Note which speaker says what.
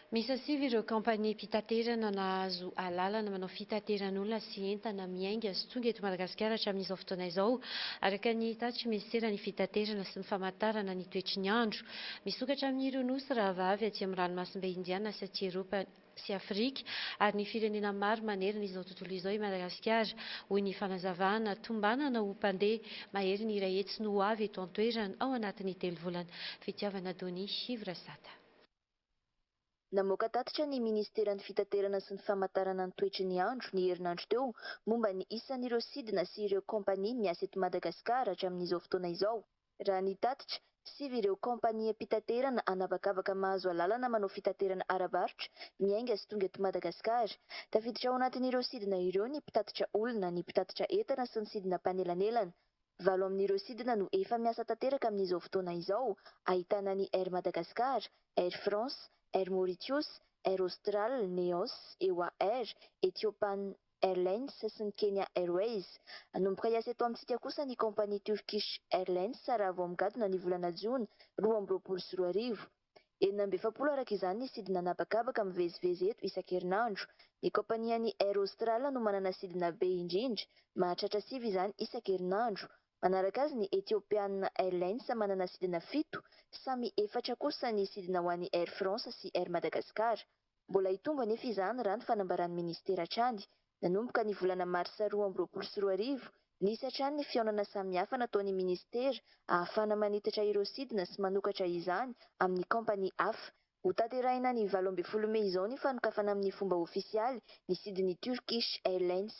Speaker 1: Miisa sivy ireo kaompaniam-pitaterana nahazo alalana manao fitateran'olona sy entana miainga sy tonga eto Madagasikara hatramin'izao fotoana izao, araka ny tatitry ny minisiteran'ny Fitaterana sy ny famantarana ny toetry ny andro. Misokatra amin'ireo nosy rahavavy aty amin'ny ranomasimbe Indiana sy aty Eropa sy Afrika ary ny firenena maro manerana izao tontolo izao i Madagasikara, hoy ny fanazavana. Tombanana ho mpandeha maherin'ny 100 no ho avy eto an-toerana ao anatin'ny telo volana. Fitiavana Donia Yves Rasata.
Speaker 2: Namoaka tatitra ny minisiteran'ny Fitaterana sy ny famantarana ny toetry ny andro ny herinandro teo momba ny isan'ireo sidina sy ireo kaompania miasa eto Madagasikara hatramin'izao fotoana izao. Raha ny tatitra, sivy ireo kaompaniam-pitaterana an'habakabaka mahazo alalana manao fitaterana ara-barotra miainga sy tonga eto Madagasikara. Tafiditra ao anatin'ireo sidina ireo ny mpitatitra olona, ny mpitatitra entana sy ny sidina mpanelanelana. Valo amin'ireo sidina no efa miasa tanteraka amin'izao fotoana izao, ahitana ny Air Madagascar, Air France, Air Mauritius, Air Austral, Neos, Ewa Air, Ethiopian Airlines sy ny Kenya Airways. Hanomboka hiasa eto amintsika kosa ny kaompania Turkish Airlines raha vao migadona ny volana jona 2022. 46 araka izany ny sidina an'habakabaka mivezivezy eto isan-kerinandro. Ny kaompanian'ny Air Austral no manana sidina be indrindra, mahatratra sivy izany isan-kerinandro. Manaraka azy ny Ethiopian Airlines manana sidina fito, samy efatra kosa ny sidina ho an'ny Air France sy Air Madagascar. Mbola hitombo anefa izany raha ny fanambaran'ny minisitera hatrany. Nanomboka ny volana marsa 2022, nisy hatrany ny fihaonana samihafa nataon'ny minisitera ahafahana manitatra ireo sidina sy manokatra izany amin'ny kaompania hafa. Hotanterahina ny 18 mey izao ny fanokafana amin'ny fomba ofisialy ny sidin'ny Turkish Airlines.